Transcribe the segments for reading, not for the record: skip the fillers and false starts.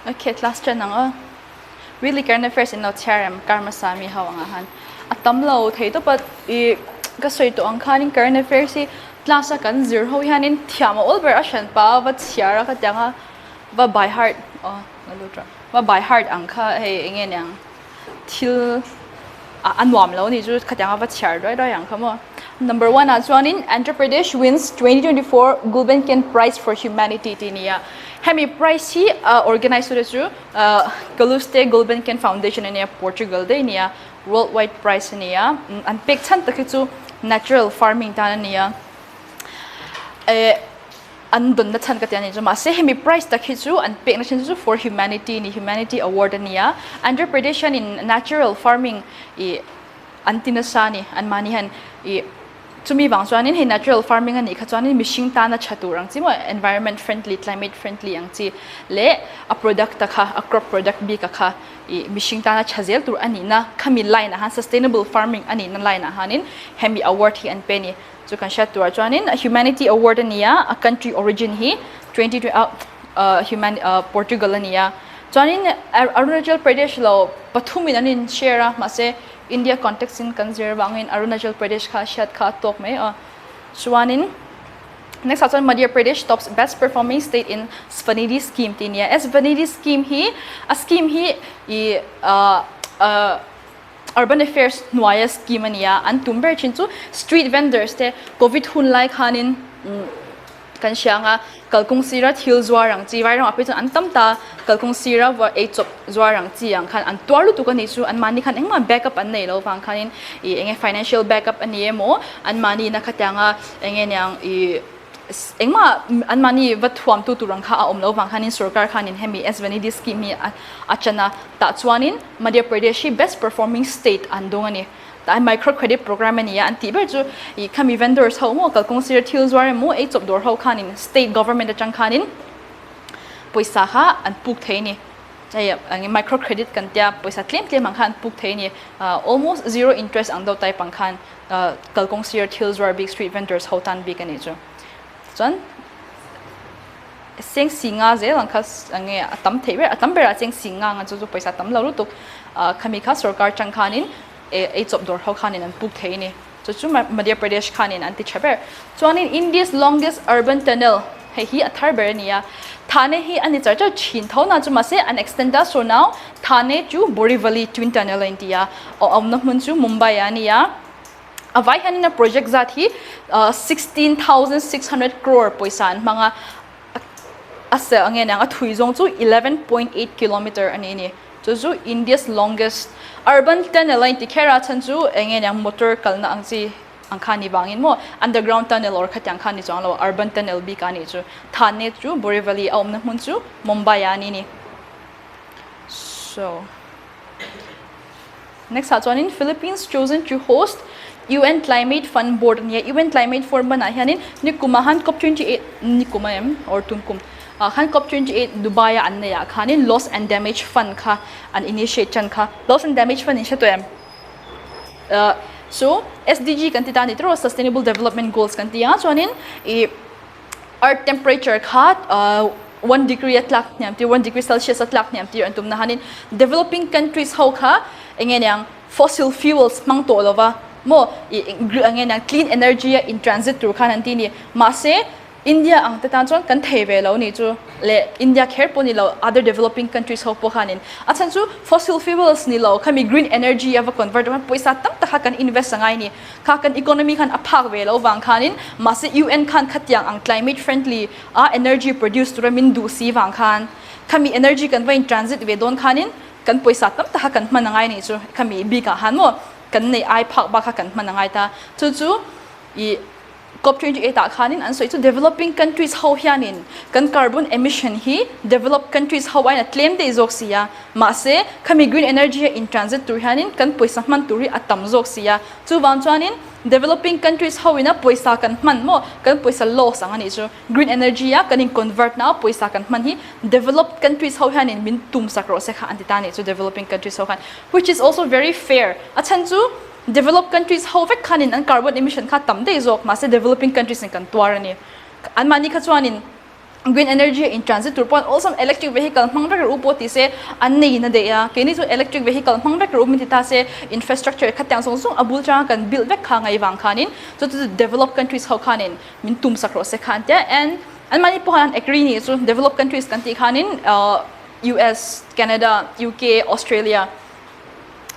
Okay, class ṭan ang aw. Really current affairs in lo chhiar em kar hmasa mi ho anga han a tam lo thei tawp a i ka sawi tawh ang khanin current affairs hi class a kan zir ho hianin thiam a awl ber a hran pa va chhiar a ka tiang a va by heart aw ka lut rawh va by heart ang kha hei eng nge niang thil a nuam lo a nih chu khatiang a va chhiar duai duai ang kha maw. Number one ah chuanin Andhra Pradesh wins 2024 Gulbenkian Prize for Humanity tih a ni a. Hemi prize hi organise tute chu Calouste Gulbenkian Foundation a nia, Portugal daih a ni a, worldwide prize a ni a. An pek chhan tak hi chu natural farming tan a ni a. An dawnna chhan ka ti a ni chu mahse hemi prize tak hi chu an pekna thin chu for humanity ni humanity award a ni a Andhra Pradesh hianin natural farming ih an ti nasa a ni an mahni hian ih chumi vang chuanin hei natural farming a nih kha chuanin mihring tana tha tur ang chi maw environment friendly climate friendly ang chi leh a product te kha a crop product bik a kha ih mihring tana tha zel tur a nihna khami line ah khan sustainable farming a nihna line ah hianin hemi award hi an pe a ni. Chu kan hriat turah chuanin Humanity Award a ni a, a country origin hi 20 human Portugal a ni a. Chuanin Arunachal Pradesh lo pathumin an in share a, mahse India context in kan zir avangin Arunachal Pradesh kha hriat kha a tawk mai a. Chuanin next ah chuan Madhya Pradesh tops best performing state in Svanidhi scheme tih a ni a. Svanidhi scheme hi a scheme hi i Urban Affairs hnuaia scheme a ni a, an tum ber thin chu street vendors te Covid hun lai khanin kan hria ang a, kalkawng sira thil zuar ang chi vai ramah phei chuan an tam ta, kalkawng sira ei chawp zuar ang chi ang khan an tuar lutuk a nih chu, anmahni khan engmah backup an nei lo vang khanin ih eng nge financial backup a ni emaw anmahni na khatianga eng nge niang ih Engmah anmahni va thuamtu tur ang kha a awm lo vang khanin sorkar khanin hemi SVNidhi scheme hi a chan a, tah chuanin Madhya Pradesh hi best performing state an dawng a ni. Tah hi micro credit program a ni a, an tih ber chu ih khami vendors ho maw kalkawng sira thil zuar emaw ei chawp dawr ho khanin state government atang khanin pawisa kha an puk thei a ni. Hei eng micro credit kan tia pawisa tlem tlem ang kha an puk thei a ni. Almost zero interest ang deuh type ang khan kalkawng sir thil zuar bik street vendors ho tan bik a nih chu. Chuan cheng si nga zel ang kha enge a tam theih ber a tam berah cheng si nga ang chu chu pawisa tam lo lutuk khami kha sorkar tang khanin ei chawp dawr ho khanin an puk thei a ni. Chu chu Madhya Pradesh khanin an ti tha ber. Chuanin India's longest urban tunnel hei hi a thar ber a ni a. Thane hi a ni char char thin tho na chu mahse an extend a so now Thane chu Borivali twin tunnel a inti a, a awmna hmun chu Mumbai ah a ni a. A vai hianin a project zat hi 16,600 crore pawisa an hmang a, a sel ang nge niang a thui zawng chu 11.8 kilometer a ni a ni. Chu chu India's longest urban tunnel a inti kher a, chhan chu eng nge niang motor kalna ang chi ang kha ni vangin maw underground tunnel or khatiang kha ni chuang lo urban tunnel bik a nih chu. Thane chu Borivali a awmna hmun chu Mumbai ah a ni a ni. So next ah chuanin Philippines chosen to host UN Climate Fund Board ania UN Climate Fund banah hianin nikum ah khan cop 28 nikum a em or tunkum ah khan cop 28 Dubai a an neih ah khanin loss and damage fund kha an initiate tan kha loss and damage fund in hre tawh em ah so SDG kan ti ta a ni tiraw Sustainable Development Goals kan ti a chuanin ih Earth temperature kha 1 degree a tlak hniam tir, 1 degree Celsius a tlak hniam tir an tum na hanin developing countries ho kha enge niang fossil fuels hmang tawh lova maw enge niang clean energy a in transit tur khan an ti ni. Mahse India ang te tan chuan kan thei ve lo nih chu leh India kher pawh ni lo other developing countries ho pawh khanin a chhan chu fossil fuels ni lo khami green energy a va convert pawisa tam tak kha kan invest angai ni. Kha kan economy khan a phak ve lo vang khanin mahse UN khan khatiang ang climate friendly a energy produce tura min duh si vang khan khami energy kan va in transit ve dawn khanin kan pawisa tam tak kha kan hman angai nih chu khami bikah han maw kan nei ai phak bak kha kan hman angai ta chu chu i COP 28 ah khanin an sawi chu developing countries ho hianin kan carbon emission hi developed countries ho aiin a tlem daih zawk si a, mahse khami green energy a in transit tur hianin kan pawisa hman tur hi a tam zawk si a, chuvang chuanin developing countries ho ina pawisa kan hman maw kan pawisa loss ang a nih chu green energy a kan in convert na a pawisa kan hman hi developed countries ho hianin min tum sak rawh se kha an ti ta a nih chu developing countries ho khan which is also very fair a chhan chu Developed countries ho vek khanin an carbon emission kha tam daih zawk mahse developing countries in kan tuar a ni. Anmahni kha chuanin Green energy in transit tur pawh an awlsam electric vehicle hmang vek rawh u pawh ti se an nei in a daih a, keini chu electric vehicle hmang vek rawh u min ti ta se infrastructure khatiang zawng zawng a bul changa kan build vek kha ngaih vang khanin chu chu developed countries ho khanin min tum sak rawh se kha an tia and anmahni pawh khan an agree nih chu developed countries kan tih khanin US, Canada, UK, Australia.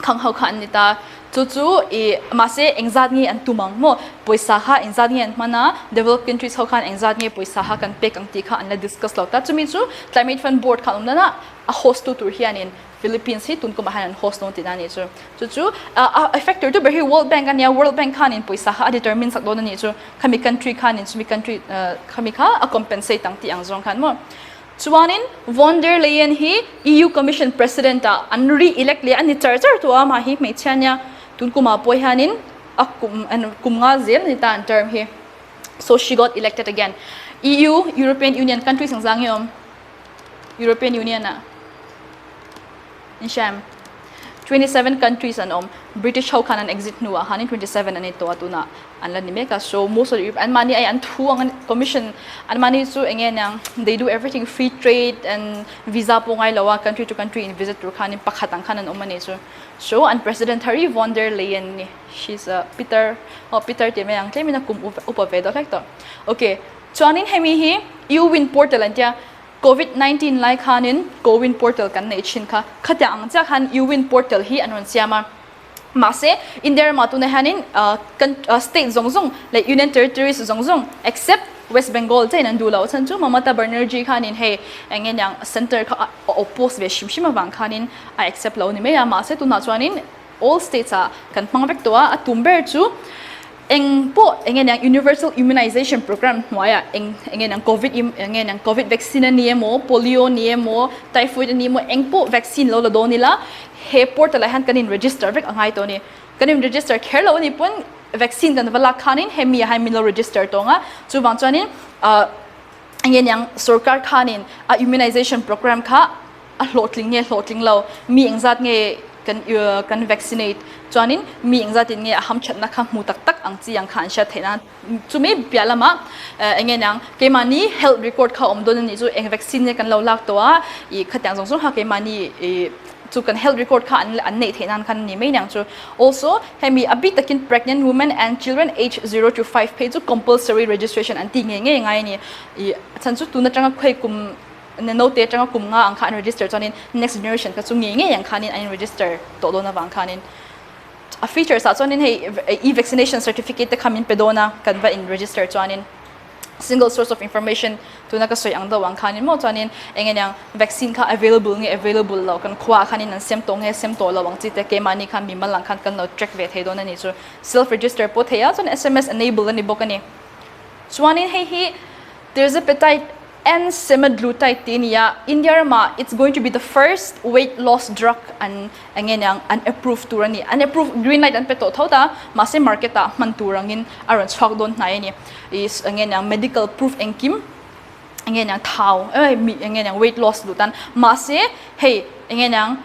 Khang ho kha an ni ta. Chu chu i mahse engzat nge an tum ang maw? Pawisa kha engzat nge an hman a, developed countries ho khan engzat nge pawisa kha kan pek ang tih kha an la discuss lo ta. Chumi chu Climate Fund Board kha an awm dan a, a host tu tur hianin Philippines hi tun kumah hian an host dawn tihna a nih chu. Chu chu a effect tur tu ber hi World Bank a nia, World Bank khanin pawisa kha a determine sak dawn a nih chu. Khami country khanin chumi country khami kha a compensate ang tih ang zawng khan maw. Chuanin Von der Leyen hi EU Commission President ah an re-elect leh a ni char char tawh a, amah hi hmeichhia nia tun kumah pawh hianin a kum kum nga zel a ni ta an term hi. So she got elected again. EU, European Union, countries ang zang hi awm European Union ah. Inhriam 27 countries an awm British ho khan an exit hnuah khanin 27 an ni tawh a tunah an la ni mek a so most of the Europe anmahni ai an thu ang an commission anmahni chu eng nge niang they do everything free trade and visa pawh ngai lo a country to country in visit tur khanin pakhat ang khan an awm a ni chu so an president thar hi Von der Leyen ni she's a Peter aw Peter tih mai ang tlemin a kum upa ve deuh hlek tawh okay chuanin hemi hi EU win portal an tia Covid 19 lai khanin CoWIN portal kan neih thin kha. Khatiang ang chiah khan UWIN portal hi an rawn siam a. Mahse, India ramah tunah hianin kan state zawng zawng leh union territories zawng zawng except West Bengal chiahin an duh loh chhan chu Mamata Banerjee khanin hei eng nge niang centre kha a oppose ve hrim hrim avang khanin a accept lo ni mai a. Mahse, tunah chuanin all states ah kan hmang vek tawh a, a tum ber chu eng pawh eng nge niang universal immunization program hnuaiah eng eng nge niang covid im eng nge niang covid vaccine a ni emaw polio a ni emaw typhoid a ni emaw eng pawh vaccine lo la dawn ila he portal ah hian kan in register vek a ngai tawh a ni kan in register kher lo a nih pawn vaccine kan va lak khanin hemi ah hian min lo register tawh ang a chuvang chuanin ah eng nge niang sorkar khanin a immunization program kha a hlawhtling nge hlawhtling lo, mi engzat nge kan kan vaccinate chuanin mi engzat in nge a hamthatna kha hmu tak tak ang chi ang kha an hriat theih nan chumi piah lamah eng nge niang keimahni health record kha awm dawn a nih chu eng vaccine nge kan lo lak tawh a ih khatiang zawng zawng kha keimahni ih chu kan health record kha an an neih theih nan khan a ni mai niang chu also hemi a bik takin pregnant women and children age 0 to 5 phei chu compulsory registration an tih ngei ngei ngai a ni ih chhan chu tun atanga khawi kum Naute atanga kum nga ang kha an register chuanin next generation kha chu ngei ngei ang khanin an in register tawh dawn avang khanin a features ah chuanin hei e-vaccination certificate te kha min pe dawn a kan va in register chuanin single source of information tuna ka sawi ang deuh ang khanin maw chuanin eng nge niang vaccine kha available nge available lo kan khua ah khanin an sem tawh nge sem tawh lo ang chi te keimahni khan mimal ang khan kan lo track ve thei dawn a ni chu self register pawh thei a chuan sms enable a ni bawk a ni chuanin hei hi tirzepatide And semaglutide tih a ni a, India ramah it's going to be the first weight loss drug an eng nge niang an approve tur a ni. An approve green light an pe tawh tho ta, mahse market ah hman tur angin a rawn chhuak dawn hnai a ni. Ih eng nge niang medical proof engkim eng nge niang thau eh mi eng nge niang weight loss duh tan mahse hei eng nge niang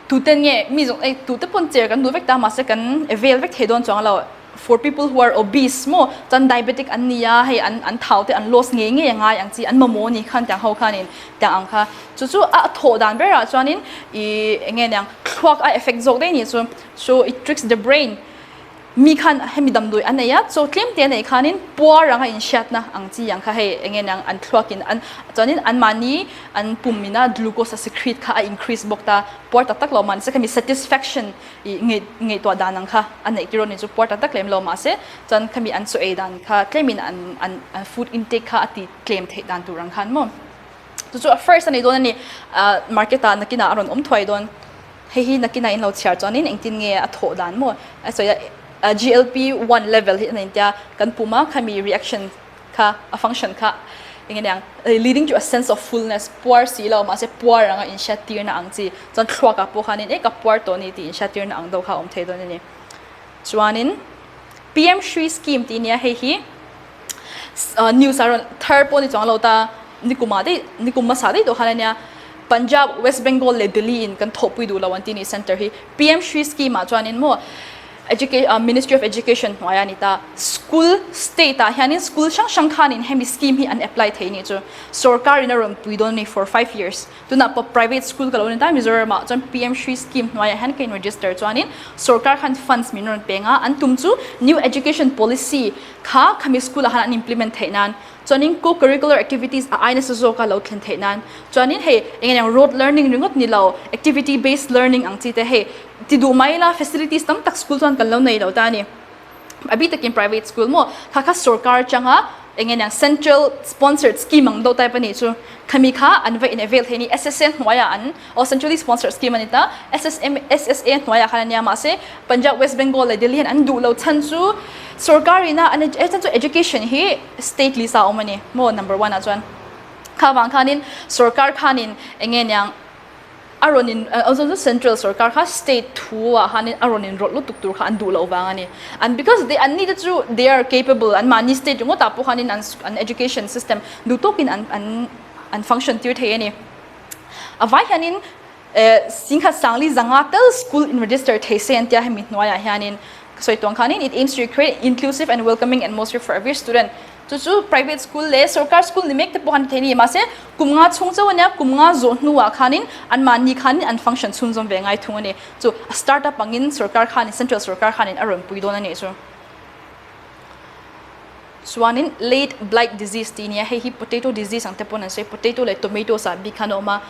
tuten nge mi zawng eh tute pawn chair kan duh vek ta mahse kan avail vek thei dawn chuang lo. For people who are obese maw chuan diabetic an ni a hei an an thau te an loss ngei ngei a ngai ang chi an mamawh ni khan tiang ho khanin tiang ang kha chu chu a thawh dan berah chuanin ih eng nge niang thluak a effect zawk daih ni chu so it tricks the brain mi khan hemi damdawi a nei a chaw tlem te a neih khanin puar anga inhriatna ang chi ang kha hei eng nge niang an thluakin an chuanin anmahni an pumina glucose a secrete kha a increase bawk ta puar tak tak lo mahse khami satisfaction I ngaihtuah dan ang kha a neih tir aw ni chu puar tak tak lem lo mahse chuan khami an chaw ei dan kha tlemin an an an food intake kha a ti tlem theih dan tur ang khan maw chu chu a first a ni dawn a ni market ah nakinah a rawn awm thuai dawn hei hi nakinah in lo chhiar chuanin engtin nge a thawh dan maw a sawi a GLP 1 level hi a ni tia kan pum a khami reaction kha a function kha eng nge niang leading to a sense of fullness puar si lo mahse puar anga inhriat tirna ang chi chuan thluakah pawh khanin e ka puar tawh a ni tih inhriat tirna ang deuh kha a awm thei dawn a ni. Chuanin PM Shri scheme tih nia hei hi news a rawn thar pawh ni chuang lo ta nikumah daih nikum hmasa daih tawh khan ania Punjab, West Bengal leh Delhi in kan thawhpui duh lo an ti ni center hi PM Shri scheme ah chuanin maw. Ministry of Education hnuaia ni ta. School state ah hianin school hrang hrang khanin hemi scheme hi an apply thei ni chu. Sorkar in a rawn pui dawn a ni for 5 years. Tunah pawh private school ka lo ni ta Mizoram ah chuan PM Shri scheme hnuaiah hian ka in register chuanin sorkar khan funds min rawn peng a, an tum chu new education policy kha khami school ah khan an implement theih nan chuanin co-curricular activities a ai nasa zawka lo thlen theih nan chuanin hei eng eng rote learning ringawt ni lo, activity based learning ang chi te hei ti duh mai ila facilities tam tak school chuan kan lo nei lo ta a ni. A bik takin private school maw kha kha sorkar atanga eng eng central sponsored scheme ang deuh type a nih chu. Khami kha an va in avail thei a ni. SSA hnuaiah an aw centrally sponsored scheme a ni ta. SSM SSA hnuaiah khan a nia mahse Punjab, West Bengal leh Delhi hian an duh lo chhan chu sorkar ina an chhan chu education hi state list ah a awm a ni maw number one ah chuan. Kha vang khanin sorkar khanin eng nge niang a rawn in chu central sorkar kha state thu ah khanin a rawn in rawlh lutuk tur kha an duh loh vang a ni. An because they an ni te chu they are capable an mahni state ringawt ah pawh khanin an an education system duh tawkin an an an function tir thei a ni. A vai hianin singkhat sangli zanga tal school in register thei se an tia hemi hnuaiah hianin ka sawi tuang khanin it aims to create inclusive and welcoming atmosphere for every student. Chu chu private school leh sorkar school ni mek te pawh an thei a ni. Mahse kum nga chhung chauh a nia, kum nga zawh hnuah khanin anmahni khanin an function chhunzawm ve ngai thung a ni. Chu a start up angin sorkar khanin central sorkar khanin a rawn pui dawn a nih chu. Chuanin late blight disease tih a nia, hei hi potato disease ang te pawn an sawi, potato leh tomatoes ah bik khan a awm a.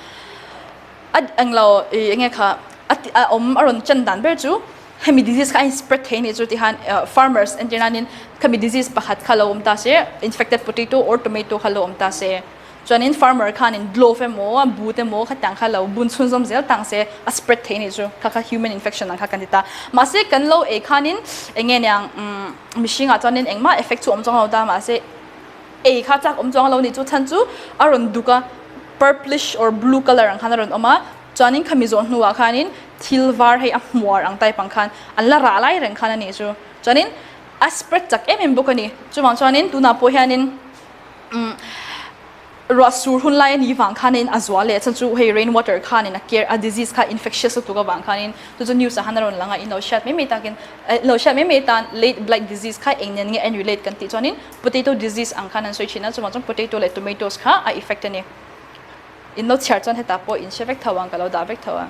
A englo ih enge kha a awm a rawn chan dan ber chu hemi disease kha a in spread thei a nih chu ti khan farmers entir nanin khami disease pakhat kha lo awm ta se infected potato or tomato kha lo awm ta se chuanin farmer khanin glove emaw boot emaw khatiang kha lo bun chhunzawm zel tang se a spread thei a nih chu kha kha human infection ang kha kan ti ta mahse kan lo ei khanin eng nge niang mihringah chuanin engmah effect chu awm chuang lo ta mahse ei kha chak awm chuang lo nih chu chhan chu a rawn duk a purplish or blue colour ang khan a rawn awm a. Chuanin khami zawh hnuah khanin thil var hei a hmuar ang type ang khan an la rah lai reng khan a nih chu. Chuanin a spread chak em em bawk a ni. Chuvang chuanin tunah pawh hianin umm ruah sur hun lai a nih vang khanin a zual leh chhan chu hei rain water khanin a care a disease kha infectious lutuk avang khanin chu chu news ah khan a rawn lang a in lo hriat mai mai takin lo hriat mai mai tan late blight disease kha eng nen nge a in relate kan tih chuanin potato disease ang khan an sawi thin a chuvang chuan potato leh tomatoes kha a effect a ni. In lo chhiar chuan hetah pawh in hre vek tho ang ka lo dah vek tho a.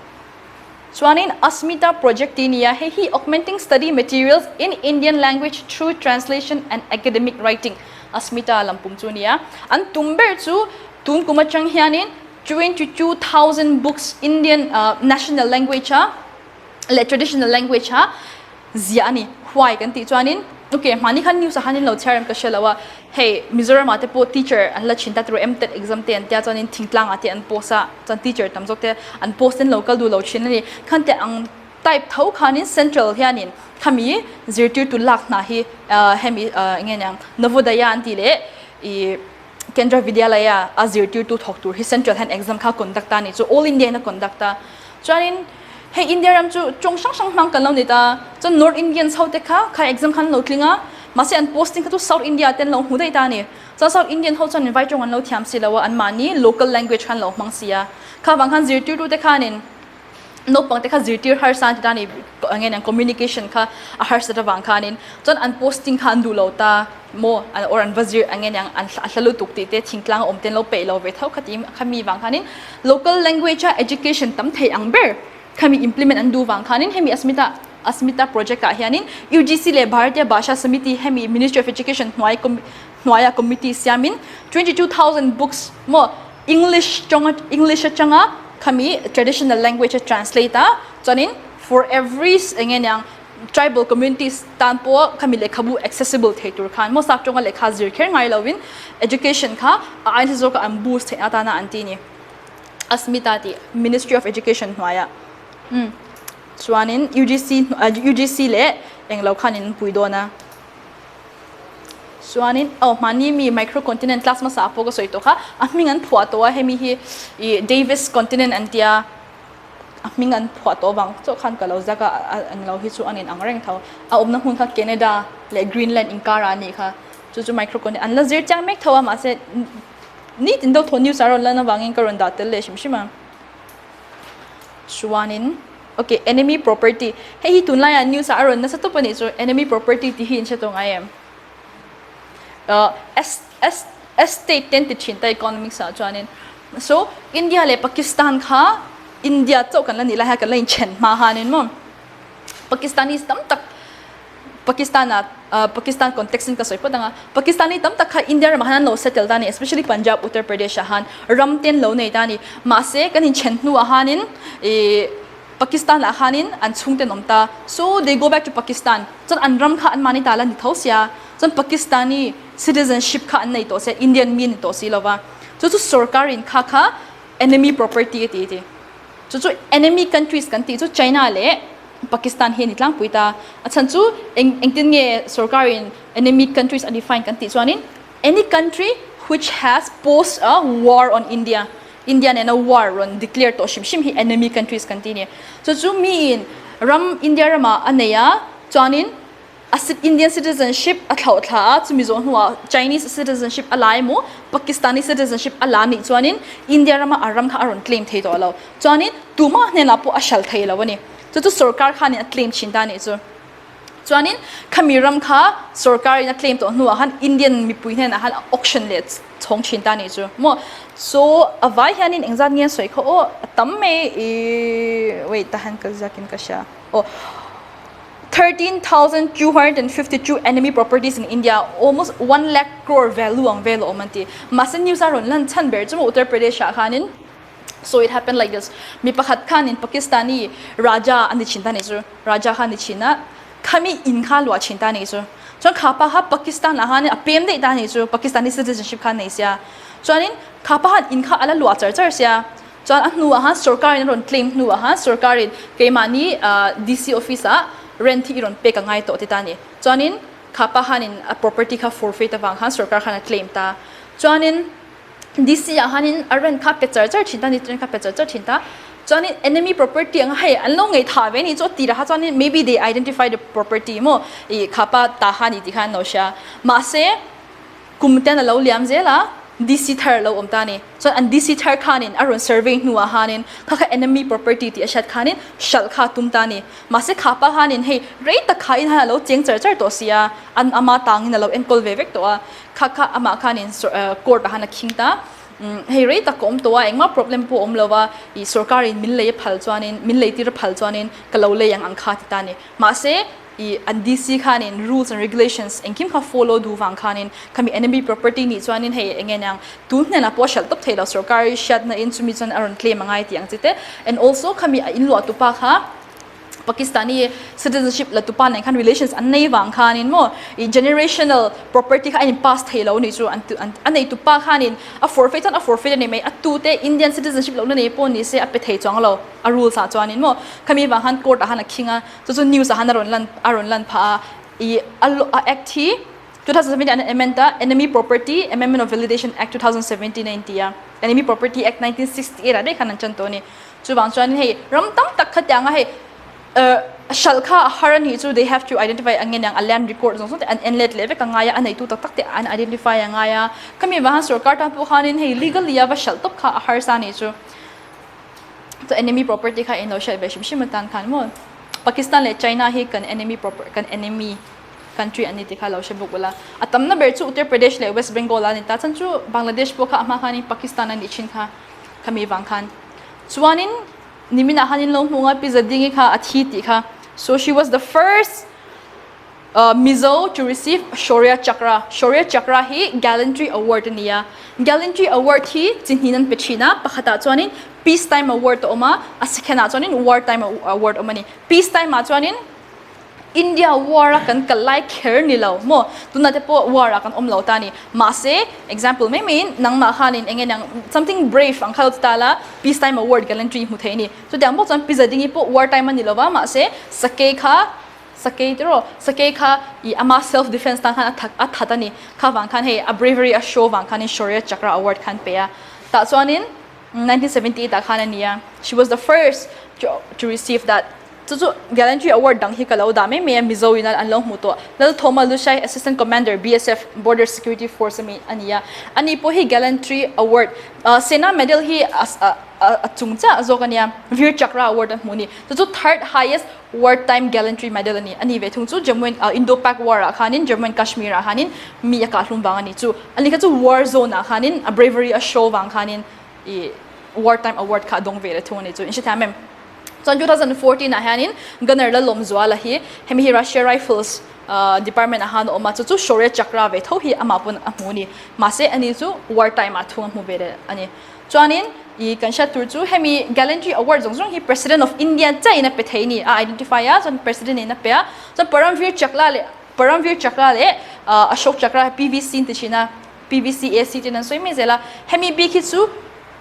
Chuanin Asmita project tih nia hei hi Augmenting Study Materials in Indian Language Through Translation and Academic Writing Asmita lampum chu nia. An tum ber chu tun kum atang hianin 22,000 books Indian national language a leh traditional language a ziah a ni. Why kan tih chuanin ok mahni khan news ah khan in lo chhiar em ka hre lo a, hei Mizoram ah te pawh teacher an la thin ta tiraw MTET exam te an tia chuanin thingtlang ah te an post a, chuan teacher tam zawk te an post in lo kal duh lo thin a ni. Khan te ang type tho khanin central hianin khami zirtirtu lak hna hi hemi eng nge niang Navodaya an tih leh ih Kendra Vidyalaya a zirtirtu thawk tur hi central hian exam kha conduct a ni chu all India in a conduct a chuanin hei India ram chu tawng hrang hrang hmang kan lo ni ta chuan North Indians ho te kha kha exam khan an lo tling a mahse an posting kha chu South India te an lo hmu daih ta a ni chuan South Indian ho chuan vai tawng an lo thiam si lo a anmahni local language khan lo hmang si a kha vang khan zirtirtu te khanin Naupang te kha zirtir harsa an ti ta a ni, eng nge niang communication kha a harsat avang khanin chuan an posting kha an duh lo ta maw or an va zir eng nge niang an a hla lutuk tih te thingtlang a awm te an lo peih lo ve tho kha ti khami vang khanin local language a education tam thei ang ber khami implement an duh vang khanin hemi Asmita Asmita project ah hianin UGC leh Bharatiya Bhasha Samiti hemi Ministry of Education hnuai hnuaia committee siamin 22,000 books maw English tawng English atanga khami traditional language a translate a chuanin for every eng nge niang tribal communities tan pawh khami lehkhabu accessible thei tur khan maw sap tawnga lehkha zir kher ngai lovin education kha a ain zawk a an boost theih atana an ti a ni. Asmita tih Ministry of Education hnuaiah umm chuanin UGC UGC leh englo khanin an pui dawn a. Chuanin aw mahni mi micro continent class hmasa ah pawh ka sawi tawh kha a hming an phuah tawh a hemi hi ih Davis continent an tia a hming an phuah tawh avang chauh khan ka lo zak a a englo hi chu a nin ang reng tho a awmna hmun kha Canada leh Greenland inkar ah a nih kha chu chu micro continent an la zir chiang mek tho a mahse nitin deuh thaw news ah a rawn lan avangin ka rawn dah tel leh hrim hrim a chuanin. Okay, enemy property. Hei hi tunlaiah news ah a rawn nasa tawp a nih chu. Enemy property tih hi in hre tawh ngai em? Uh, S, S, estate ten ti thin ta economics ah chuanin. So, India leh Pakistan kha India chauh kan la nih lai ha kan la inchen hma hanin maw. Pakistanis tam tak Pakistan ah Pakistan context in ka sawi phawt anga Pakistani tam tak kha India ramah khan an lo settle ta a ni especially Punjab Uttar Pradesh ah khan ram te an lo nei ta a ni mahse kan inchen hnuah khanin ih Pakistan ah khanin an chhungte an awm ta so they go back to Pakistan chuan an ram kha anmahni ta la ni tho sia chuan Pakistani citizenship kha an nei tawh sia Indian mi an ni tawh si lova chu chu sorkar in kha kha enemy property a ti a ti. Chu chu enemy countries kan tih chu China leh Pakistan hi a ni tlangpui ta. A chhan chu eng engtin nge sorkarin enemy countries a define kan tih chuanin any country which has posed a war on India, India nena war rawn declare tawh hrim hrim hi enemy countries kan ti a ni. Chu chu miin ram India ramah a nei a chuanin A Indian citizenship a thlauh thla a, chumi zawh hnuah Chinese citizenship a la emaw Pakistani citizenship a la nih chuanin India rama a ram kha a rawn claim thei tawh lo. Chuanin tumah hnenah pawh a hral thei lo a ni. Chu chu sorkar khanin a claim thin ta a nih chu. Chuanin khami ram kha sorkarin a claim tawh hnuah khan Indian mipui hnenah khan a auction leh chhawng thin ta a nih chu. Maw? So a vai hianin engzat nge an sawi kha aw a tam mai i wait tahan ka ziakin ka hria aw. 13,252 enemy properties in India, almost 1 lakh crore value ang vel a awm an ti. Mahse news a rawn lan chhan ber chu maw Uttar Pradesh ah khanin so it happened like this mi pakhat khanin Pakistani raja an ni thin ta ni chu raja kha ni thin a khami in kha luah thin ta ni chu chuan kha pa kha Pakistan ah khanin a pem daih ta ni chu Pakistani citizenship kha nei sia chuanin kha pa khan in kha ala luah char char sia Chuan a hnuah khan sorkarin a rawn claim hnuah khan sorkarin keimahni DC office ah rent hi i rawn pek a ngai tawh ti ta a ni. Chuanin kha pa khanin a property kha forfeit avang khan sorkar khan a claim ta. Chuanin DC ah khanin a rent kha pe char char thin ta a ni, rent kha pe char char thin ta. Chuanin enemy property anga hei an lo ngei tha ve a ni chu a tirah kha chuanin maybe they identify the property maw ih kha pa ta kha a ni tih khan an lo hria. Mahse Kum ten a lo liam zel a, DC thar a lo awm ta a ni. Chuan an DC thar khanin a rawn survey hnuah hanin kha kha enemy property tih a hriat khanin hralh kha a tum ta a ni. Mahse kha pa hanin hei rei tak khain han a lo cheng char char tawh si a, an ama tangin a lo enkawl ve vek tawh a, kha kha amah khanin court ah han a khing ta. Hei rei tak ka awm tawh a, engmah problem pawh a awm lo a, ih sorkarin min lei a phal chuanin, min lei tir a phal chuanin ka lo lei ang ang kha a ti ta a ni. Mahse I an DC khanin rules and regulations engkim kha follow duh vang khanin khami enemy property nih chuanin hei enge niang tun hnenah pawh a hralh tawp thei lo sorkar hriatna in chumi chuan a rawn claim angai tih ang chi te and also khami a inluah tupa kha Pakistani citizenship la tupa nen khan relations an nei vang khanin maw i generational property kha a in pass thei lo nih chu an a nei tupa khanin a forfeit chuan a forfeit a ni mai a tute Indian citizenship lohna nei pawh ni se a pe thei chuang lo a rules ah chuanin maw khami vang khan court ah khan a khing a Chu chu news ah han a rawn lan a rawn lan phah a i a a act hi 2017 an amend a Enemy Property Amendment of Validation Act 2017 a inti a Enemy Property Act 1968 ah daih khan an chan tawh a ni. Chuvang chuanin hei ram tam tak khatianga hei hralh kha a har a nih chu they have to identify ang nge niang a land record zawng zawng te an en let leh vek a ngai a a neitu tak tak te an identify a ngai a khami vang khan sorkar tan pawh khanin hei legally a va hralh tawp kha a harsa a nih chu. Chu enemy property kha in lo hriat ve hrim hrim atan khan maw Pakistan leh China hi kan enemy proper kan enemy country an ni tih kha lo hre bawk ula a tamna ber chu Uttar Pradesh leh West Bengal a ni ta chuan chu Bangladesh pawh kha a hma khanin Pakistan a nih thin kha khami vang khan chuanin niminah khan in lo hmuh nga Pi Zadingi kha a thi tih kha so she was the first Mizo to receive Shaurya Chakra. Shaurya Chakra hi gallantry award a ni a. Gallantry award hi chi hnin an pe thin a, pakhatah chuanin peace time award a awm a, a second ah chuanin war time award a awm a ni. Peace time ah chuanin India war a kan kal lai kher ni lo maw, tunah te pawh war ah kan awm lo ta a ni. Mahse, example mai maiin nangmah khanin eng nge niang something brave ang kha lo ti ta la, peace time award gallantry hmu thei a ni. Chutiang bawk chuan Pi Zadingi pawh war time a ni lo va, mahse sakei kha Sakei tiraw? Sakei kha i ama self defense tan khan a that a that a ni. Kha vang khan hei a bravery a show vang khanin Shaurya Chakra award khan pe a. Tah chuanin 1978 ah khan a ni a. She was the first to to receive that. Chu chu Gallantry Award dang hi ka lo dah mai mai a, Mizo in an lo hmu tawh. Lalthawma Lushai, Assistant Commander, BSF, Border Security Force ami a ni a. Ani pawh hi Gallantry Award, Sena Medal hi a chung chiah zawk a nia, Veer Chakra Award a hmu a ni. Chu chu third highest wartime gallantry medal a ni. A ni ve thung chu Jammu and Indo-Pak war ah khanin Jammu and Kashmir ah khanin mi a kah hlum vang a ni. Chu ani kha chu war zone ah khanin a bravery a show vang khanin i wartime award kha a dawng ve leh thung a ni chu. In hrethiam em? Chuan 2014 ah hianin Gunner Lalawmzuala hi hemi hi Russia Rifles department ah khan a awm a, chu chu Shaurya Chakra ve tho hi amah pawn a hmu a ni. Mahse ani chu wartime ah thung a hmu ve leh a ni. Chuanin i kan hriat tur chu hemi Gallantry Award zawng zawng hi President of India chiahin a pe thei a ni, a identify a, chuan President in a pe a, chuan Paramvir Chakla leh Paramvir Chakra leh Ashok Chakra PVC an ti thin a, PVCAC tiin an sawi mai zel a, hemi bik hi chu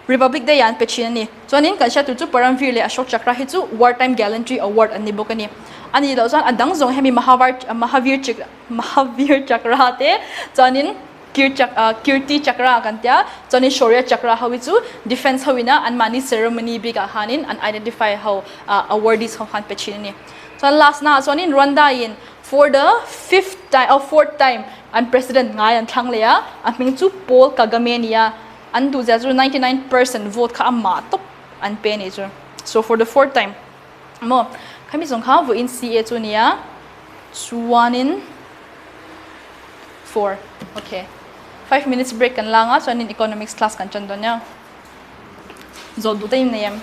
Republic Day ah an pe thin a ni. Chuanin kan hriat tur chu Paramvir leh Ashok Chakra hi chu Wartime Gallantry Award an ni bawk a ni. A nih loh chuan a dang zawng hemi Mahavar Mahavir Mahavir Chakra te chuanin Kir chak Kirti Chakra kan tia chuanin Shaurya Chakra ho hi chu defence ho ina anmahni ceremony bikah khanin an identify ho awardees ho khan pe thin a ni. Chuan last naah chuanin Rwanda in for the fifth time oh fourth time an president ngai an thlang leh a, a hming chu Paul Kagame a ni a, an duhzia chu 99% vote kha amah tawp an pe a nih chu. So for the fourth time maw khami zawng kha vawiin CA chu a ni a chuanin 4 ok 5 minutes break kan lang a chuanin economics class kan tan dawn nia. Zawh duh te in nei em?